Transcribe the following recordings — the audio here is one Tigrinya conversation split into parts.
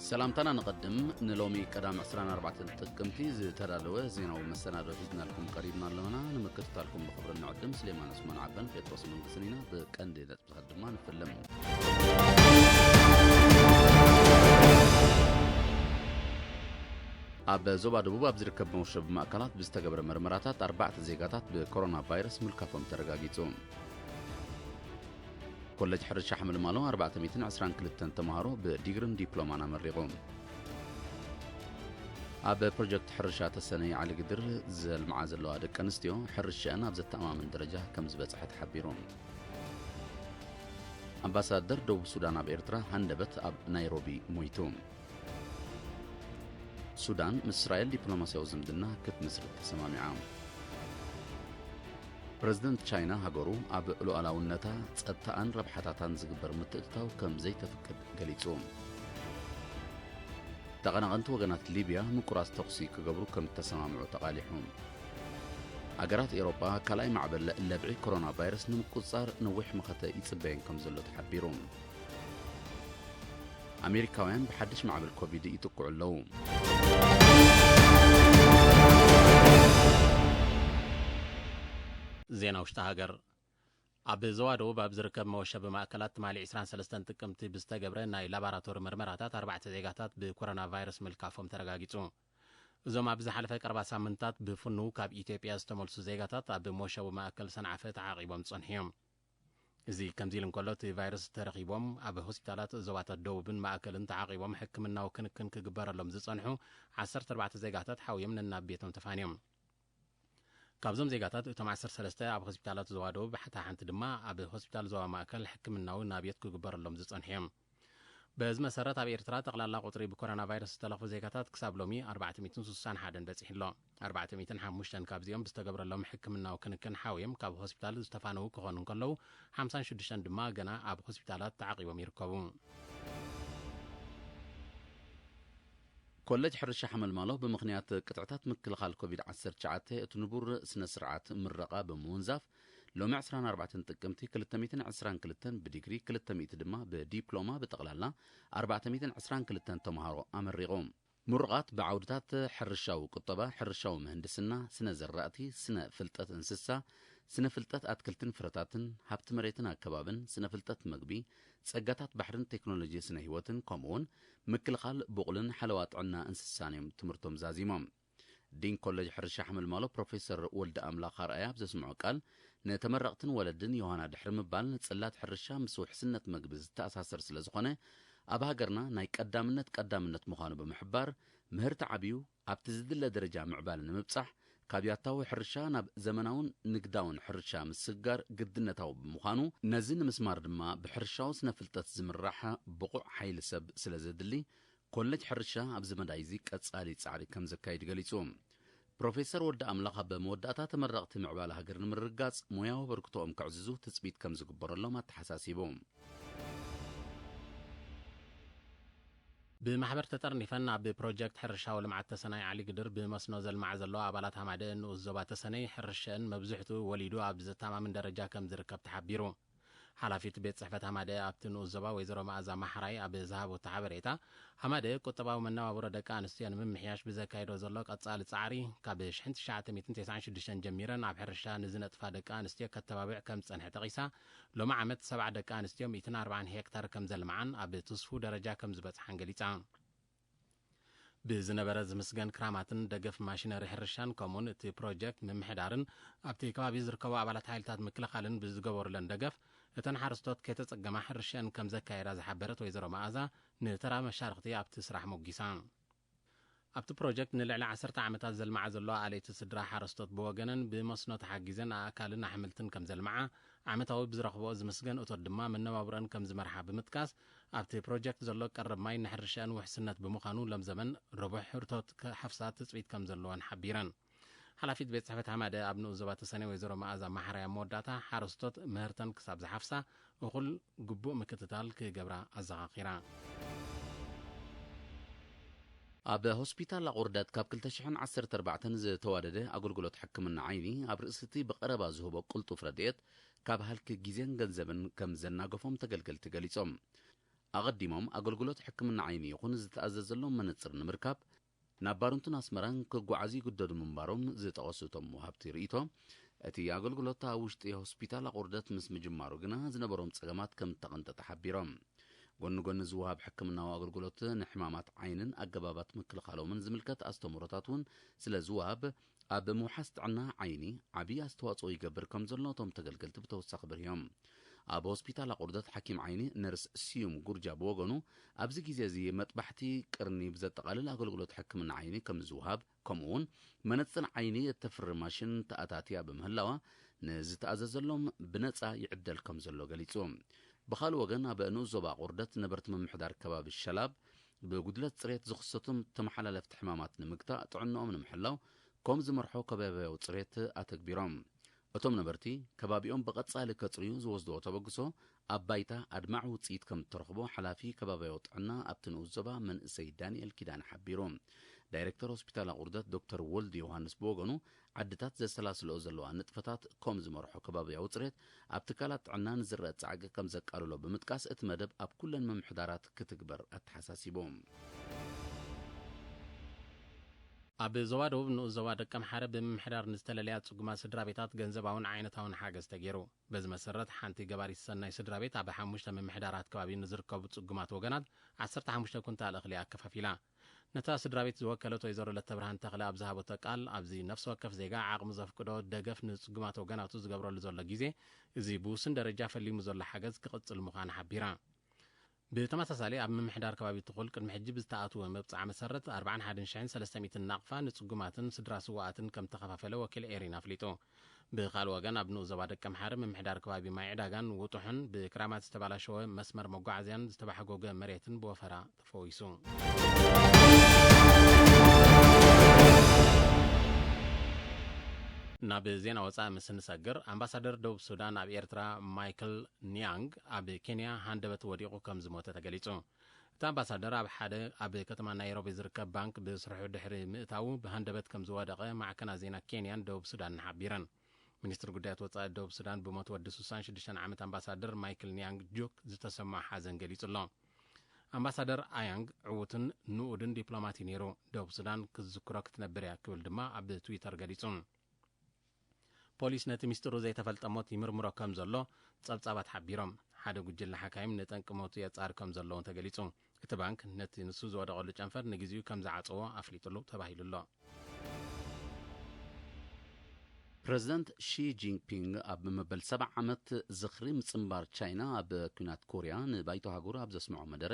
ሰላምታና ንቐድም። ንሎሚ ቀዳም ዕስራን ኣርባዕተን ጥቅምቲ ዝተዳለወ ዜናዊ መሰናዶ ሒዝናልኩም ቀሪብና ኣለና። ንምክትታልኩም ብኽብሪ ንዕድም። ስሌማን ዑስማን ዓበን ጴጥሮስ መንግስትን ኢና። ብቀንዲ ነጥብታት ድማ ንፍልም። ኣብ ዞባ ደቡብ ኣብ ዝርከብ መውሸቢ ማእከላት ብዝተገብረ መርመራታት ኣርባዕተ ዜጋታት ብኮሮና ቫይረስ ምልካፎም ተረጋጊጹ። ኮለጅ ሕርሻ ሓመልማሎ ኣርባዕተ ሚእትን ዕስራን ክልተን ተምሃሮ ብዲግርን ዲፕሎማን ኣመሪቑ። ኣብ ፕሮጀክት ሕርሻ ተሰነይ ዓሊ ግድር ዘልምዓ ዘለዋ ደቂ ኣንስትዮ ሕርሻን ኣብ ዘተኣማምን ደረጃ ከም ዝበጽሐ ተሓቢሩ። ኣምባሳደር ደቡብ ሱዳን ኣብ ኤርትራ ሃንደበት ኣብ ናይሮቢ ሞይቱ። ሱዳን ምስ እስራኤል ዲፕሎማስያዊ ዝምድና ክትምስርት ተሰማሚዓ። ፕረዚደንት ቻይና ሃገሩ ኣብ ሉዓላውነታ፣ ጸጥታኣን ረብሓታታን ዝግበር ምትእትታው ከም ዘይተፍቅድ ገሊጹ። ተቐናቐንቲ ወገናት ሊብያ ምቁራጽ ተኹሲ ክገብሩ ከም እተሰማምዑ ተቓሊሑ። ሃገራት ኤውሮጳ ካልኣይ ማዕበል ለብዒ ኮሮና ቫይረስ ንምቁጽጻር ነዊሕ መኸተ ይጽበየን ከም ዘሎ ተሓቢሩ። ኣሜሪካውያን ብሓድሽ ማዕበል ኮቪድ ይጥቅዑ ኣለዉ። ዜና ውሽጢ ሃገር። ኣብ ዞባ ደቡብ ኣብ ዝርከብ መወሸቢ ማእከላት ትማሊ ዕስራን ሰለስተን ጥቅምቲ ብዝተገብረ ናይ ላባራቶሪ መርመራታት ኣርባዕተ ዜጋታት ብኮሮና ቫይረስ ምልካፎም ተረጋጊጹ። እዞም ኣብ ዝሓለፈ ቀረባ ሳምንታት ብፍኑው ካብ ኢትዮጵያ ዝተመልሱ ዜጋታት ኣብ መወሸቢ ማእከል ሰንዓፈ ተዓቒቦም ዝጸንሑ እዮም። እዚ ከምዚ ኢሉ እንከሎ፣ እቲ ቫይረስ ተረኺቦም ኣብ ሆስፒታላት ዞባታት ደቡብን ማእከልን ተዓቒቦም ሕክምናዊ ክንክን ክግበረሎም ዝጸንሑ ዓሰርተ ኣርባዕተ ዜጋታት ሓውዮም ነናብ ቤቶም ተፋንዮም። ካብዞም ዜጋታት እቶም ዓሰርተ ሰለስተ ኣብ ሆስፒታላት ዞባ ደቡብ፣ እታ ሓንቲ ድማ ኣብ ሆስፒታል ዞባ ማእከል ሕክምናዊ ናብየት ክግበረሎም ዝጸንሑ እዮም። በዚ መሰረት ኣብ ኤርትራ ጠቕላላ ቁጽሪ ብኮሮና ቫይረስ ዝተለኽፉ ዜጋታት ክሳብ ሎሚ ኣርባዕተ ሚእትን ስሳን ሓደን በጺሑ ኣሎ። ኣርባዕተ ሚእትን ሓሙሽተን ካብዚኦም ብዝተገብረሎም ሕክምናዊ ክንክን ሓውዮም ካብ ሆስፒታል ዝተፋነዉ ክኾኑ እንከለዉ፣ ሓምሳን ሽዱሽተን ድማ ገና ኣብ ሆስፒታላት ተዓቒቦም ይርከቡ። ኮለጅ ሕርሻ ሓመልማሎ ብምኽንያት ቅጥዕታት ምክልኻል ኮቪድ ዓሰርተ ትሽዓተ እቲ ንቡር ስነ ስርዓት ምረቓ ብምውንዛፍ፣ ሎሚ ዕስራን ኣርባዕተን ጥቅምቲ ክልተ ሚእትን ዕስራን ክልተን ብዲግሪ፣ ክልተ ሚእቲ ድማ ብዲፕሎማ፣ ብጠቕላላ ኣርባዕተ ሚእትን ዕስራን ክልተን ተምሃሮ ኣመሪቑ። ምሩቓት ብዓውድታት ሕርሻዊ ቁጠባ፣ ሕርሻዊ ምህንድስና፣ ስነ ዘራእቲ፣ ስነ ፍልጠት እንስሳ፣ ስነ ፍልጠት ኣትክልትን ፍረታትን፣ ሃብቲ መሬትን ኣከባብን፣ ስነ ፍልጠት መግቢ፣ ጸጋታት ባሕርን ቴክኖሎጂ ስነ ህይወትን፣ ከምኡውን ምክልኻል ቡቕልን ሓለዋ ጥዕና እንስሳን እዮም ትምህርቶም ዛዚሞም። ዲን ኮለጅ ሕርሻ ሓመልማሎ ፕሮፌሰር ወልደ ኣምላኽ ኣርኣያ ኣብ ዘስምዖ ቃል፣ ንተመረቕትን ወለድን ዮሃና ድሕሪ ምባል፣ ጽላት ሕርሻ ምስ ውሕስነት መግቢ ዝተኣሳሰር ስለ ዝኾነ፣ ኣብ ሃገርና ናይ ቀዳምነት ቀዳምነት ምዃኑ ብምሕባር፣ ምህርቲ ዓብዩ ኣብቲ ዝድለ ደረጃ ምዕባለ ንምብጻሕ፣ ካብ ያታዊ ሕርሻ ናብ ዘመናውን ንግዳውን ሕርሻ ምስግጋር ግድነታዊ ብምዃኑ፣ ነዚ ንምስማር ድማ ብሕርሻዊ ስነ ፍልጠት ዝምራሕ ብቑዕ ሓይሊ ሰብ ስለ ዘድሊ፣ ኮለጅ ሕርሻ ኣብዚ መዳይ እዚ ቀጻሊ ጻዕሪ ከም ዘካይድ ገሊጹ። ፕሮፌሰር ወዲ ኣምላኽ ኣብ መወዳእታ፣ ተመረቕቲ ምዕባለ ሃገር ንምርግጋጽ ሞያዊ ኣበርክቶኦም ከዕዝዙ ትጽቢት ከም ዝግበረሎም ኣተሓሳሲቡ። ብማሕበር ተጠርኒፈን ኣብ ፕሮጀክት ሕርሻዊ ልምዓት ተሰነይ ዓሊ ግድር ብመስኖ ዘልምዓ ዘለዋ ኣባላት ሃማደ ንኡስ ዞባ ተሰነይ፣ ሕርሸአን መብዝሕቱ ወሊዱ ኣብ ዘተኣማምን ደረጃ ከም ዝርከብ ተሓቢሩ። ሓላፊት ቤት ጽሕፈት ሃማደ ኣብቲ ንኡስ ዞባ ወይዘሮ መኣዛ ማሕራይ ኣብ ዝሃበቶ ሓበሬታ፣ ሃማደ ቁጠባዊ መነባብሮ ደቂ ኣንስትዮ ንምምሕያሽ ብዘካየዶ ዘሎ ቀጻሊ ጻዕሪ፣ ካብ ሽሕን ትሽዓተ ሚእትን ተስዓን ሽዱሽተን ጀሚረን ኣብ ሕርሻ ንዝነጥፋ ደቂ ኣንስትዮ ከተባብዕ ከም ዝጸንሐ ጠቒሳ፣ ሎሚ ዓመት ሰብዓ ደቂ ኣንስትዮ ሚእትን ኣርባዓን ሄክታር ከም ዘልምዓን ኣብ ትስፉው ደረጃ ከም ዝበጽሓን ገሊጻ። ብዝነበረ ዝምስገን ክራማትን ደገፍ ማሽነሪ ሕርሻን፣ ከምኡውን እቲ ፕሮጀክት ምምሕዳርን ኣብቲ ከባቢ ዝርከቡ ኣባላት ሓይልታት ምክልኻልን ብዝገበሩለን ደገፍ፣ እተን ሓረስቶት ከይተጸገማ ሕርሸአን ከም ዘካየዳ ዝሓበረት ወይዘሮ መኣዛ፣ ንተራ መሻርኽቲ ኣብቲ ስራሕ ሞጊሳ። ኣብቲ ፕሮጀክት ንልዕሊ ዓሰርተ ዓመታት ዘልምዓ ዘለዋ ኣለይቲ ስድራ ሓረስቶት ብወገነን ብመስኖ ተሓጊዘን ኣእካልን ኣሕምልትን ከም ዘልምዓ፣ ዓመታዊ ብዝረኽብኦ ዝምስገን እቶት ድማ መነባብሮአን ከም ዝመርሓ ብምጥቃስ፣ ኣብቲ ፕሮጀክት ዘሎ ቀረብ ማይ ንሕርሻአን ውሕስነት ብምዃኑ፣ ሎም ዘመን ርቡሕ ህርቶት ክሓፍሳ ትጽቢት ከም ዘለወን ሓቢረን። ሓላፊት ቤት ጽሕፈት ሃማደ ኣብ ንኡስ ዞባ ተሰነይ ወይዘሮ መኣዛ ማሕራይ ኣብ መወዳእታ፣ ሓረስቶት ምህርተን ክሳብ ዝሓፍሳ እኹል ግቡእ ምክትታል ክገብራ ኣዘኻኺራ። ኣብ ሆስፒታል ኣቑርደት ካብ ክልተ ሽሕን ዓሰርተ ኣርባዕተን ዝተዋደደ ኣገልግሎት ሕክምና ዓይኒ፣ ኣብ ርእሲ እቲ ብቐረባ ዝህቦ ቅልጡፍ ረድኤት፣ ካብ ሃልኪ ግዜን ገንዘብን ከም ዘናገፎም ተገልገልቲ ገሊጾም። ኣቐዲሞም ኣገልግሎት ሕክምና ዓይኒ ይኹን ዝተኣዘዘሎም መነጽር ንምርካብ ናብ ባርንቱን ኣስመራን ክጓዓዙ ይግደዱ ምንባሮም ዝጠቐሱ እቶም ወሃብቲ ርእይቶ፣ እቲ ኣገልግሎት ኣብ ውሽጢ ሆስፒታል ኣቑርደት ምስ ምጅማሩ ግና ዝነበሮም ጸገማት ከም እተቐንጠጠ ሓቢሮም። ጎኒ ጎኒ ዝወሃብ ሕክምናዊ ኣገልግሎት ንሕማማት ዓይንን ኣገባባት ምክልኻሎምን ዝምልከት ኣስተምህሮታት እውን ስለ ዝወሃብ፣ ኣብ ምውሓስ ጥዕና ዓይኒ ዓብዪ ኣስተዋጽኦ ይገብር ከም ዘሎ እቶም ተገልገልቲ ብተወሳኺ በሪሆም። ኣብ ሆስፒታል ኣቑርደት ሓኪም ዓይኒ ነርስ ስዩም ጉርጃ ብወገኑ፣ ኣብዚ ግዜ እዚ መጥባሕቲ ቅርኒ ብዘጠቓልል ኣገልግሎት ሕክምና ዓይኒ ከም ዝወሃብ፣ ከምኡ እውን መነጽር ዓይኒ እተፍሪ ማሽን ተኣታትያ ብምህላዋ፣ ንዝተኣዘዘሎም ብነጻ ይዕደል ከም ዘሎ ገሊጹ። ብኻልእ ወገን፣ ኣብ ንኡስ ዞባ ኣቑርደት ነበርቲ ምምሕዳር ከባቢ ሸላብ፣ ብጉድለት ጽሬት ዝኽሰቱ ተመሓላለፍቲ ሕማማት ንምግታእ ጥዕንኦም ንምሕላው ከም ዝመርሖ ከባብያዊ ጽሬት ኣተግቢሮም። እቶም ነበርቲ ከባቢኦም ብቐጻሊ ከጽርዩ ዝወስድዎ ተበግሶ ኣብ ባይታ ኣድማዒ ውጽኢት ከም እተረኽቦ ሓላፊ ከባብያዊ ጥዕና ኣብቲ ንኡስ ዞባ መንእሰይ ዳንኤል ኪዳነ ሓቢሩ። ዳይሬክተር ሆስፒታል ኣቑርደት ዶክተር ወልድ ዮሃንስ ብወገኑ፣ ዓድታት ዘሰላስልኦ ዘለዋ ንጥፈታት ከም ዝመርሖ ከባብያዊ ጽሬት ኣብ ትካላት ጥዕና ንዝረአ ጻዕቂ ከም ዘቃልሎ ብምጥቃስ፣ እቲ መደብ ኣብ ኩለን ምምሕዳራት ክትግበር ኣተሓሳሲቡ። ኣብ ዞባ ደቡብ ንኡስ ዞባ ደቀምሓረ ብምምሕዳር ንዝተለለያ ጽጉማት ስድራ ቤታት ገንዘባውን ዓይነታውን ሓገዝ ተገይሩ። በዚ መሰረት ሓንቲ ገባሪት ሰናይ ስድራ ቤት ኣብ ሓሙሽተ ምምሕዳራት ከባቢ ንዝርከቡ ጽጉማት ወገናት ዓሰርተ ሓሙሽተ ኩንታል እኽሊ ኣከፋፊላ። ነታ ስድራ ቤት ዝወከለት ወይዘሮ ለተብርሃን ተኽለ ኣብ ዝሃበቶ ቃል፣ ኣብዚ ነፍሲ ወከፍ ዜጋ ዓቕሚ ዘፍቅዶ ደገፍ ንጽጉማት ወገናቱ ዝገብረሉ ዘሎ ግዜ፣ እዚ ብውሱን ደረጃ ፈሊሙ ዘሎ ሓገዝ ክቕጽል ምዃኑ ሓቢራ። ብተመሳሳሊ ኣብ ምምሕዳር ከባቢ ትኹል ቅድሚ ሕጂ ብዝተኣትወ መብጽዓ መሰረት ኣርባዓን ሓደን ሽሕን ሰለስተ ሚእትን ናቕፋ ንጽጉማትን ስድራ ስውኣትን ከም ተኸፋፈለ ወኪል ኤሪን ኣፍሊጡ። ብኻልእ ወገን ኣብ ንኡስ ዞባ ደቀምሓረ ምምሕዳር ከባቢ ማይ ዕዳጋን ውጡሕን ብክራማት ዝተባላሸወ መስመር መጓዓዝያን ዝተባሕጎገ መሬትን ብወፈራ ተፈዊሱ። ናብ ዜና ወጻኢ ምስ እንሰግር፣ ኣምባሳደር ደቡብ ሱዳን ኣብ ኤርትራ ማይክል ኒያንግ ኣብ ኬንያ ሃንደበት ወዲቑ ከም ዝሞተ ተገሊጹ። እቲ ኣምባሳደር ኣብ ሓደ ኣብ ከተማ ናይሮቢ ዝርከብ ባንክ ብስርሑ ድሕሪ ምእታዉ ብሃንደበት ከም ዝወደቐ ማዕከናት ዜና ኬንያን ደቡብ ሱዳንን ሓቢረን። ሚኒስትሪ ጉዳያት ወጻኢ ደቡብ ሱዳን ብሞት ወዲ ስሳን ሽዱሽተን ዓመት ኣምባሳደር ማይክል ኒያንግ ጁክ ዝተሰምዖ ሓዘን ገሊጹ ኣሎ። ኣምባሳደር ኣያንግ ዕዉትን ንኡድን ዲፕሎማት እዩ ነይሩ። ደቡብ ሱዳን ክትዝክሮ ክትነብር እያ ክብል ድማ ኣብ ትዊተር ገሊጹ። ፖሊስ ነቲ ሚስጥሩ ዘይተፈልጠ ሞት ይምርምሮ ከም ዘሎ ጸብጻባት ሓቢሮም። ሓደ ጉጅለ ሓካይም ንጠንቂ ሞቱ የጻሪ ከም ዘለውን ተገሊጹ። እቲ ባንክ ነቲ ንሱ ዝወደቐሉ ጨንፈር ንግዜኡ ከም ዝዓጸዎ ኣፍሊጡሉ ተባሂሉ ኣሎ። ፕረዚደንት ሺ ጂንፒንግ ኣብ መበል ሰብዓ ዓመት ዝኽሪ ምጽንባር ቻይና ኣብ ኲናት ኮርያ ንባይቶ ሃገሩ ኣብ ዘስምዖ መደረ፣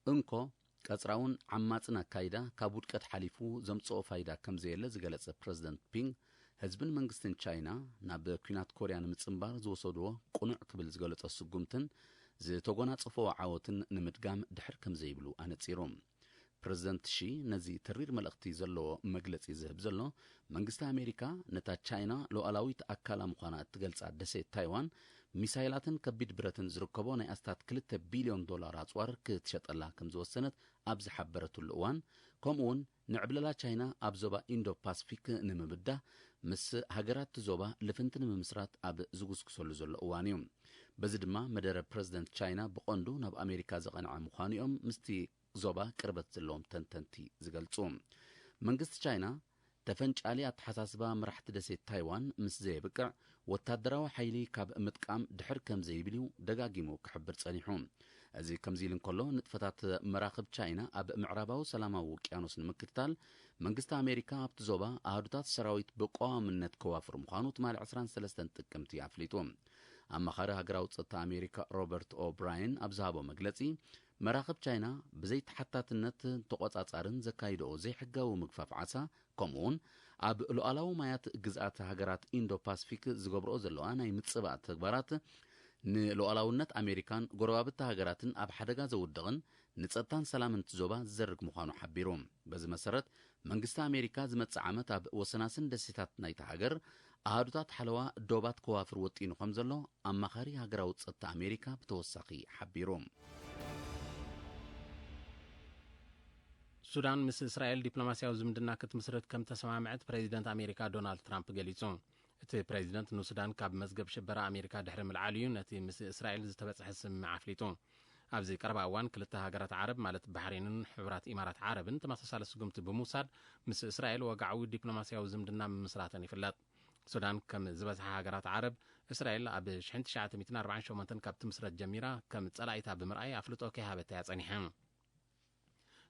እንኮ ቀጽራውን ዓማጽን ኣካይዳ ካብ ውድቀት ሓሊፉ ዘምጽኦ ፋይዳ ከም ዘየለ ዝገለጸ ፕረዚደንት ፒንግ፣ ህዝብን መንግስትን ቻይና ናብ ኲናት ኮርያ ንምጽንባር ዝወሰድዎ ቅኑዕ ክብል ዝገለጾ ስጉምትን ዝተጎናጸፍዎ ዓወትን ንምድጋም ድሕር ከም ዘይብሉ ኣነጺሩ። ፕረዚደንት ሺ ነዚ ተሪር መልእኽቲ ዘለዎ መግለጺ ዝህብ ዘሎ፣ መንግስቲ ኣሜሪካ ነታ ቻይና ሉዓላዊት ኣካላ ምዃና እትገልጻ ደሴት ታይዋን፣ ሚሳይላትን ከቢድ ብረትን ዝርከቦ ናይ ኣስታት ክልተ ቢልዮን ዶላር ኣጽዋር ክትሸጠላ ከም ዝወሰነት ኣብ ዝሓበረትሉ እዋን፣ ከምኡ'ውን ንዕብለላ ቻይና ኣብ ዞባ ኢንዶ ፓስፊክ ንምብዳህ፣ ምስ ሃገራት እቲ ዞባ ልፍንቲ ንምምስራት ኣብ ዝጉስጉሰሉ ዘሎ እዋን እዩ። በዚ ድማ መደረ ፕረዚደንት ቻይና ብቐንዱ ናብ ኣሜሪካ ዝቐንዐ ምዃኑ እዮም ምስቲ ዞባ ቅርበት ዘለዎም ተንተንቲ ዝገልጹ። መንግስቲ ቻይና ተፈንጫሊ ኣተሓሳስባ መራሕቲ ደሴት ታይዋን ምስ ዘየብቅዕ፣ ወታደራዊ ሓይሊ ካብ ምጥቃም ድሕር ከም ዘይብል እዩ ደጋጊሙ ክሕብር ጸኒሑ። እዚ ከምዚ ኢሉ እንከሎ፣ ንጥፈታት መራኽብ ቻይና ኣብ ምዕራባዊ ሰላማዊ ውቅያኖስ ንምክትታል፣ መንግስቲ ኣሜሪካ ኣብቲ ዞባ ኣሃዱታት ሰራዊት ብቀዋምነት ከዋፍር ምዃኑ ትማሊ ዕስራን ሰለስተን ጥቅምቲ ኣፍሊጡ። ኣማኻሪ ሃገራዊ ጸጥታ ኣሜሪካ ሮበርት ኦብራየን ኣብ ዝሃቦ መግለጺ፣ መራኽብ ቻይና ብዘይተሓታትነት ተቖጻጻርን ዘካይድኦ ዘይሕጋዊ ምግፋፍ ዓሳ፣ ከምኡ'ውን ኣብ ሉዓላዊ ማያት ግዝኣት ሃገራት ኢንዶ ፓስፊክ ዝገብርኦ ዘለዋ ናይ ምጽባእ ተግባራት፣ ንሉዓላውነት ኣሜሪካን ጎረባብቲ ሃገራትን ኣብ ሓደጋ ዘውድቕን ንጸጥታን ሰላምን እቲ ዞባ ዝዘርግ ምዃኑ ሓቢሩ። በዚ መሰረት፣ መንግስቲ ኣሜሪካ ዝመጽእ ዓመት ኣብ ወሰናስን ደሴታት ናይታ ሃገር ኣሃዱታት ሓለዋ ዶባት ከዋፍር ወጢኑ ከም ዘሎ ኣማኻሪ ሃገራዊ ጸጥታ ኣሜሪካ ብተወሳኺ ሓቢሩ። ሱዳን ምስ እስራኤል ዲፕሎማስያዊ ዝምድና ክትምስርት ከም ተሰማምዐት ፕሬዚደንት ኣሜሪካ ዶናልድ ትራምፕ ገሊጹ። እቲ ፕሬዚደንት ንሱዳን ካብ መዝገብ ሽበራ ኣሜሪካ ድሕሪ ምልዓሉ እዩ ነቲ ምስ እስራኤል ዝተበጽሐ ስምምዕ ኣፍሊጡ። ኣብዚ ቀረባ እዋን ክልተ ሃገራት ዓረብ ማለት ባሕሬንን ሕቡራት ኢማራት ዓረብን ተመሳሳሊ ስጉምቲ ብምውሳድ ምስ እስራኤል ወግዓዊ ዲፕሎማስያዊ ዝምድና ምምስራተን ይፍለጥ። ሱዳን ከም ዝበዝሓ ሃገራት ዓረብ፣ እስራኤል ኣብ ሽሕን ትሽዓተ ሚእትን ኣርባዓን ሸሞንተን ካብ ትምስረት ጀሚራ ከም ጸላኢታ ብምርኣይ ኣፍልጦ ከይሃበታ እያ ጸኒሓ።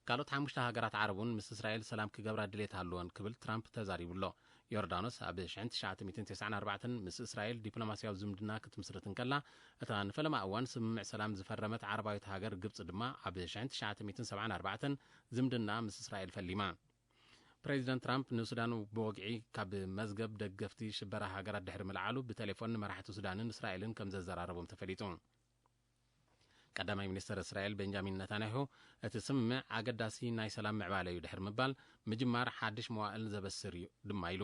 ካልኦት ሓሙሽተ ሃገራት ዓረብ እውን ምስ እስራኤል ሰላም ክገብራ ድሌት ኣለወን ክብል ትራምፕ ተዛሪቡ ኣሎ። ዮርዳኖስ ኣብ ሽሕን ትሽዓተ ሚእትን ተስዓን ኣርባዕተን ምስ እስራኤል ዲፕሎማስያዊ ዝምድና ክትምስርት እንከላ፣ እታ ንፈለማ እዋን ስምምዕ ሰላም ዝፈረመት ዓረባዊት ሃገር ግብጺ ድማ ኣብ ሽሕን ትሽዓተ ሚእትን ሰብዓን ኣርባዕተን ዝምድና ምስ እስራኤል ፈሊማ። ፕሬዚደንት ትራምፕ ንሱዳን ብወግዒ ካብ መዝገብ ደገፍቲ ሽበራ ሃገራት ድሕሪ ምልዓሉ ብቴሌፎን ንመራሕቲ ሱዳንን እስራኤልን ከም ዘዘራረቦም ተፈሊጡ። ቀዳማይ ሚኒስትር እስራኤል ቤንጃሚን ነታንያሁ፣ እቲ ስምምዕ ኣገዳሲ ናይ ሰላም ምዕባለ እዩ ድሕሪ ምባል፣ ምጅማር ሓድሽ መዋእል ዘበስር እዩ ድማ ኢሉ።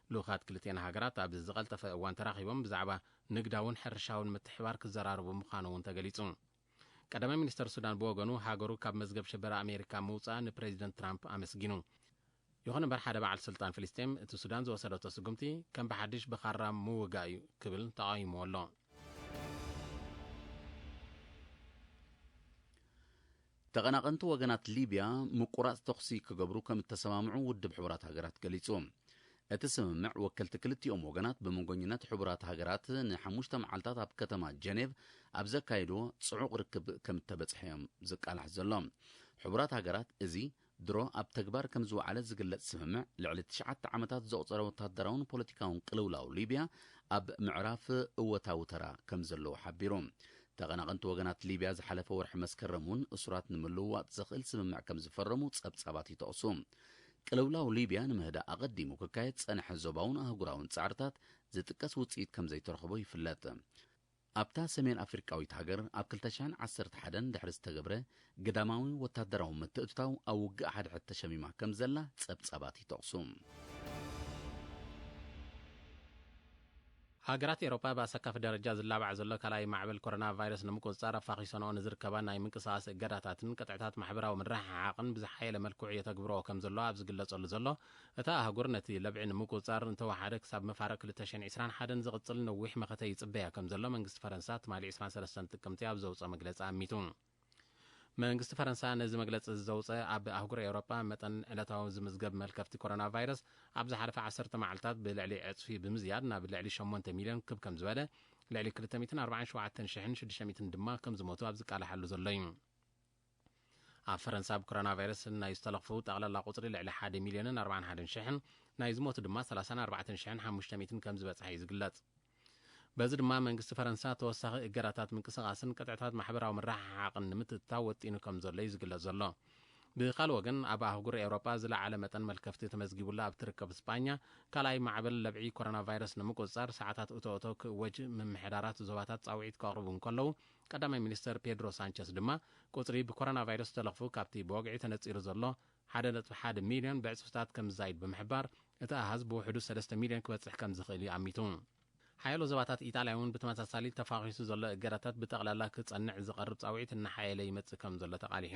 ልኡኻት ክልቲኤን ሃገራት ኣብ ዝቐልጠፈ እዋን ተራኺቦም ብዛዕባ ንግዳውን ሕርሻውን ምትሕባር ክዘራረቡ ምዃኑ እውን ተገሊጹ። ቀዳማይ ሚኒስተር ሱዳን ብወገኑ፣ ሃገሩ ካብ መዝገብ ሽበራ ኣሜሪካ ምውጻኣ ንፕሬዚደንት ትራምፕ ኣመስጊኑ። ይኹን እምበር፣ ሓደ በዓል ስልጣን ፍልስጤም እቲ ሱዳን ዝወሰደቶ ስጉምቲ ከም ብሓድሽ ብኻራ ምውጋእ እዩ ክብል ተቓዊምዎ ኣሎ። ተቐናቐንቲ ወገናት ሊብያ ምቁራጽ ተኹሲ ክገብሩ ከም እተሰማምዑ ውድብ ሕቡራት ሃገራት ገሊጹ። እቲ ስምምዕ ወከልቲ ክልቲኦም ወገናት ብመንጎኝነት ሕቡራት ሃገራት ንሓሙሽተ መዓልታት ኣብ ከተማ ጀኔቭ ኣብ ዘካየድዎ ጽዑቕ ርክብ ከም እተበጽሐ እዮም ዝቃላሕ ዘሎ። ሕቡራት ሃገራት እዚ ድሮ ኣብ ተግባር ከም ዝወዓለ ዝግለጽ ስምምዕ፣ ልዕሊ ትሽዓተ ዓመታት ዘቑጸረ ወታደራውን ፖለቲካውን ቅልውላው ሊብያ ኣብ ምዕራፍ እወታዊ ተራ ከም ዘለዎ ሓቢሩ። ተቐናቐንቲ ወገናት ሊብያ ዝሓለፈ ወርሒ መስከረም እውን እሱራት ንምልውዋጥ ዘኽእል ስምምዕ ከም ዝፈረሙ ጸብጻባት ይጠቕሱ። ቅልውላው ሊብያ ንምህዳእ ኣቐዲሙ ክካየድ ዝጸንሐ ዞባውን ኣህጉራውን ጻዕርታት ዝጥቀስ ውጽኢት ከም ዘይተረኽቦ ይፍለጥ። ኣብታ ሰሜን ኣፍሪቃዊት ሃገር ኣብ ክልተ ሽሕን ዓሰርተ ሓደን ድሕሪ ዝተገብረ ግዳማዊ ወታደራዊ ምትእትታው ኣብ ውግእ ሓድሕድ ተሸሚማ ከም ዘላ ጸብጻባት ይጠቕሱ። ሃገራት ኤውሮጳ ብኣሰካፊ ደረጃ ዝላባዕ ዘሎ ካልኣይ ማዕበል ኮሮና ቫይረስ ንምቁጽጻር ኣፋኺሰንኦ ንዝርከባ ናይ ምንቅስቓስ እገዳታትን ቅጥዕታት ማሕበራዊ ምርሕሓቕን ብዝሓየለ መልክዑ የተግብርኦ ከም ዘለዋ ኣብ ዝግለጸሉ ዘሎ፣ እታ ኣህጉር ነቲ ለብዒ ንምቁጽጻር እንተወሓደ ክሳብ መፋርቕ ክልተ ሽሕን ዕስራን ሓደን ዝቕጽል ነዊሕ መኸተ ይጽበያ ከም ዘሎ መንግስቲ ፈረንሳ ትማሊ ዕስራን ሰለስተን ጥቅምቲ ኣብ ዘውጽኦ መግለጺ ኣሚቱ። መንግስቲ ፈረንሳ ነዚ መግለጺ ዘውጸ፣ ኣብ ኣህጉር ኤውሮጳ መጠን ዕለታዊ ዝምዝገብ መልከፍቲ ኮሮና ቫይረስ ኣብ ዝሓለፈ ዓሰርተ መዓልታት ብልዕሊ ዕጽፊ ብምዝያድ ናብ ልዕሊ ሸሞንተ ሚልዮን ክብ ከም ዝበለ፣ ልዕሊ ክልተ ሚእትን ኣርባዓን ሸውዓተን ሽሕን ሽዱሽተ ሚእትን ድማ ከም ዝሞቱ ኣብ ዝቃላሓሉ ዘሎ እዩ። ኣብ ፈረንሳ ብኮሮና ቫይረስ ናይ ዝተለኽፉ ጠቕላላ ቁጽሪ ልዕሊ ሓደ ሚልዮንን ኣርባዓን ሓደን ሽሕን፣ ናይ ዝሞቱ ድማ ሰላሳን ኣርባዕተን ሽሕን ሓሙሽተ ሚእትን ከም ዝበጽሐ እዩ ዝግለጽ። በዚ ድማ መንግስቲ ፈረንሳ ተወሳኺ እገዳታት ምንቅስቓስን ቅጥዕታት ማሕበራዊ ምርሕሓቕን ንምትእትታው ወጢኑ ከም ዘሎ እዩ ዝግለጽ ዘሎ። ብኻልእ ወገን፣ ኣብ ኣህጉር ኤውሮጳ ዝለዓለ መጠን መልከፍቲ ተመዝጊቡላ ኣብ ትርከብ ስጳኛ፣ ካልኣይ ማዕበል ለብዒ ኮሮና ቫይረስ ንምቁጽጻር ሰዓታት እቶ እቶ ክእወጅ ምምሕዳራት ዞባታት ጻውዒት ከቕርቡ እንከለዉ፣ ቀዳማይ ሚኒስተር ፔድሮ ሳንቸስ ድማ፣ ቁጽሪ ብኮሮና ቫይረስ ዝተለኽፉ ካብቲ ብወግዒ ተነጺሩ ዘሎ ሓደ ነጥቢ ሓደ ሚልዮን ብዕጽፍታት ከም ዝዛይድ ብምሕባር፣ እቲ ኣሃዝ ብውሕዱ ሰለስተ ሚልዮን ክበጽሕ ከም ዝኽእል እዩ ኣሚቱ። ሓያሎ ዞባታት ኢጣልያ እውን ብተመሳሳሊ ተፋኺሱ ዘሎ እገዳታት ብጠቕላላ ክጸንዕ ዝቐርብ ጻውዒት እናሓየለ ይመጽእ ከም ዘሎ ተቓሊሑ።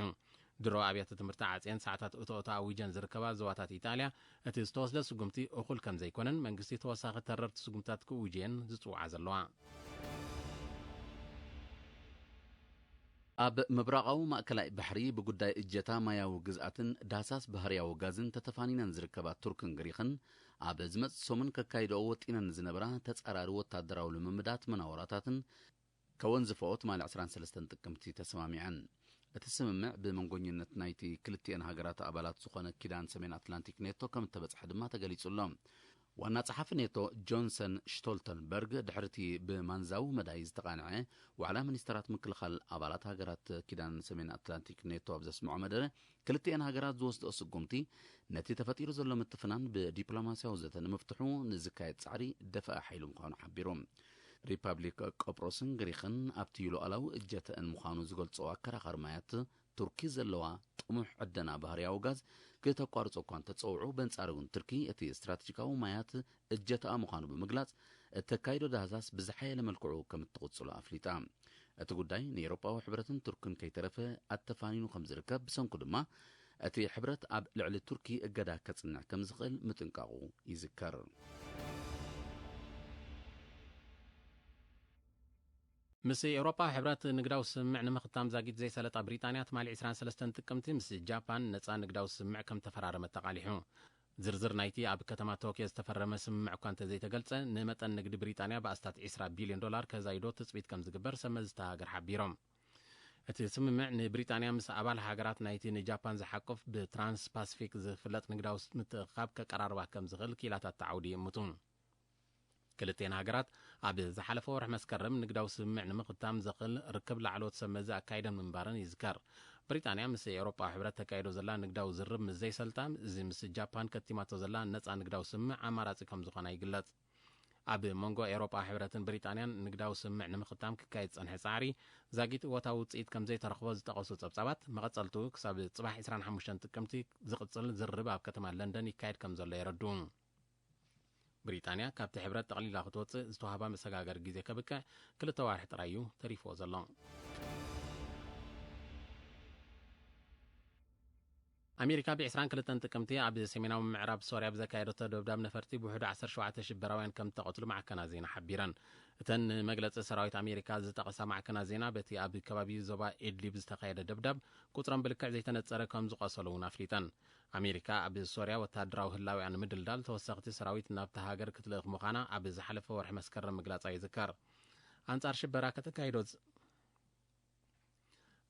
ድሮ ኣብያተ ትምህርቲ ዓጽየን ሰዓታት እቶ እቶ ኣዊጀን ዝርከባ ዞባታት ኢጣልያ፣ እቲ ዝተወስደ ስጉምቲ እኹል ከም ዘይኮነን መንግስቲ ተወሳኺ ተረርቲ ስጉምትታት ክእውጅ እየን ዝጽውዓ ዘለዋ። ኣብ ምብራቓዊ ማእከላይ ባሕሪ ብጉዳይ እጀታ ማያዊ ግዝኣትን ዳህሳስ ባህርያዊ ጋዝን ተተፋኒነን ዝርከባ ቱርክን ግሪኽን፣ ኣብ ዝመጽእ ሰሙን ከካይድኦ ወጢነን ዝነበራ ተጻራሪ ወታደራዊ ልምምዳት መናወራታትን ከወንዝፈኦ ትማሊ ዕስራን ሰለስተን ጥቅምቲ ተሰማሚዐን። እቲ ስምምዕ ብመንጎኝነት ናይቲ ክልቲኤን ሃገራት ኣባላት ዝኾነ ኪዳን ሰሜን ኣትላንቲክ ኔቶ ከም እተበጽሐ ድማ ተገሊጹ ኣሎ። ዋና ጸሓፊ ኔቶ ጆንሰን ሽቶልተንበርግ፣ ድሕሪቲ ብማንዛዊ መዳይ ዝተቓንዐ ዋዕላ ሚኒስተራት ምክልኻል ኣባላት ሃገራት ኪዳን ሰሜን ኣትላንቲክ ኔቶ ኣብ ዘስምዖ መደረ፣ ክልቲኤን ሃገራት ዝወስድኦ ስጉምቲ ነቲ ተፈጢሩ ዘሎ ምትፍናን ብዲፕሎማስያዊ ዘተ ንምፍትሑ ንዝካየድ ጻዕሪ ደፋኢ ሓይሊ ምዃኑ ሓቢሩ። ሪፓብሊክ ቆጵሮስን ግሪኽን ኣብቲ ሉዓላዊ እጀተአን ምዃኑ ዝገልጾ ኣከራኻሪ ማያት ቱርኪ ዘለዋ ጥሙሕ ዕደና ባህርያዊ ጋዝ ክተቋርጾ እኳ እንተጸውዑ፣ በንጻሩ ግን ቱርኪ እቲ ስትራተጂካዊ ማያት እጀታኣ ምዃኑ ብምግላጽ፣ እተካይዶ ዳህሳስ ብዝሓየለ መልክዑ ከም እትቕጽሎ ኣፍሊጣ። እቲ ጉዳይ ንኤውሮጳዊ ሕብረትን ቱርክን ከይተረፈ ኣተፋኒኑ ከም ዝርከብ፣ ብሰንኩ ድማ እቲ ሕብረት ኣብ ልዕሊ ቱርኪ እገዳ ከጽንዕ ከም ዝኽእል ምጥንቃቑ ይዝከር። ምስ ኤውሮጳዊ ሕብረት ንግዳዊ ስምምዕ ንምኽታም ዛጊት ዘይሰለጣ ብሪጣንያ፣ ትማሊ ዕስራን ሰለስተን ጥቅምቲ ምስ ጃፓን ነጻ ንግዳዊ ስምምዕ ከም ተፈራረመት ተቓሊሑ። ዝርዝር ናይቲ ኣብ ከተማ ቶክዮ ዝተፈረመ ስምምዕ እኳ እንተዘይተገልጸ፣ ንመጠን ንግዲ ብሪጣንያ ብኣስታት ዕስራ ቢልዮን ዶላር ከዛይዶ ትጽቢት ከም ዝግበር ሰብ መዚ እታ ሃገር ሓቢሮም። እቲ ስምምዕ ንብሪጣንያ ምስ ኣባል ሃገራት ናይቲ ንጃፓን ዝሓቁፍ ብትራንስ ፓሲፊክ ዝፍለጥ ንግዳዊ ምትእኽኻብ ከቀራርባ ከም ዝኽእል ክኢላታት ተዓውዲ ይእምቱ። ክልቴን ሃገራት ኣብ ዝሓለፈ ወርሒ መስከረም ንግዳዊ ስምምዕ ንምኽታም ዘኽእል ርክብ ላዕለዎት ሰብ መዚ ኣካይደን ምንባረን ይዝከር። ብሪጣንያ ምስ ኤውሮጳዊ ሕብረት ተካይዶ ዘላ ንግዳዊ ዝርብ ምስ ዘይሰልጣ፣ እዚ ምስ ጃፓን ከቲማቶ ዘላ ነጻ ንግዳዊ ስምምዕ ኣማራጺ ከም ዝኾና ይግለጽ። ኣብ መንጎ ኤውሮጳዊ ሕብረትን ብሪጣንያን ንግዳዊ ስምምዕ ንምኽታም ክካየድ ዝጸንሐ ጻዕሪ ዛጊት እወታዊ ውጽኢት ከም ዘይተረኽቦ ዝጠቐሱ ጸብጻባት፣ መቐጸልቱ ክሳብ ጽባሕ ዕስራን ሓሙሽተን ጥቅምቲ ዝቕጽል ዝርብ ኣብ ከተማ ለንደን ይካየድ ከም ዘሎ የረድኡ። ብሪጣንያ ካብቲ ሕብረት ጠቕሊላ ክትወጽእ ዝተዋህባ መሰጋገሪ ግዜ ከብቅዕ ክልተ ዋርሒ ጥራይ እዩ ተሪፍዎ ዘሎ። ኣሜሪካ ብ ዕስራን ክልተን ጥቅምቲ ኣብ ሰሜናዊ ምዕራብ ሶርያ ብዘካየደቶ ደብዳብ ነፈርቲ ብውሕዱ ዓሰርተ ሸውዓተ ሽበራውያን ከም እተቐትሉ ማዕከናት ዜና ሓቢረን። እተን ንመግለጺ ሰራዊት ኣሜሪካ ዝጠቐሳ ማዕከናት ዜና በቲ ኣብ ከባቢ ዞባ ኢድሊብ ዝተኻየደ ደብዳብ ቁጽሮም ብልክዕ ዘይተነጸረ ከም ዝቖሰሉ እውን ኣፍሊጠን። ኣሜሪካ ኣብ ሶርያ ወታደራዊ ህላዊኣ ንምድልዳል ተወሰኽቲ ሰራዊት ናብታ ሃገር ክትልእኽ ምዃና ኣብ ዝሓለፈ ወርሒ መስከረም ምግላጻ ይዝከር። ኣንጻር ሽበራ ከተካይዶ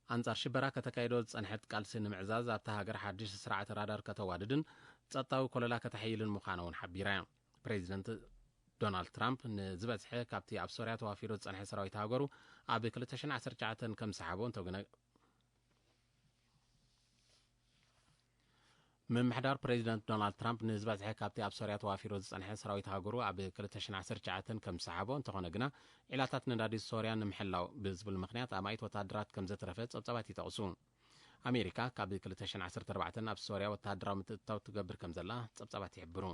ኣንጻር ሽበራ ከተካይዶ ዝጸንሐት ቃልሲ ንምዕዛዝ ኣብታ ሃገር ሓድሽ ስርዓት ራዳር ከተዋድድን ጸጥታዊ ኮለላ ከተሐይልን ምዃና እውን ሓቢራ እያ። ፕሬዚደንት ዶናልድ ትራምፕ ንዝበዝሐ ካብቲ ኣብ ሶርያ ተዋፊሩ ዝጸንሐ ሰራዊት ሃገሩ ኣብ ክልተ ሽሕን ዓሰርተ ትሽዓተን ከም ዝሰሓቦ እንተግነ ምምሕዳር ፕሬዚደንት ዶናልድ ትራምፕ ንዝበዝሐ ካብቲ ኣብ ሶርያ ተዋፊሩ ዝጸንሐ ሰራዊት ሃገሩ ኣብ ክልተ ሽሕን ዓሰርተ ትሽዓተን ከም ዝሰሓቦ እንተኾነ ግና፣ ዒላታት ነዳዲ ሶርያ ንምሕላው ብዝብል ምኽንያት ኣማኢት ወታደራት ከም ዘትረፈ ጸብጻባት ይጠቕሱ። ኣሜሪካ ካብ ክልተ ሽሕን ዓሰርተ ኣርባዕተን ኣብ ሶርያ ወታደራዊ ምትእትታው ትገብር ከም ዘላ ጸብጻባት ይሕብሩ።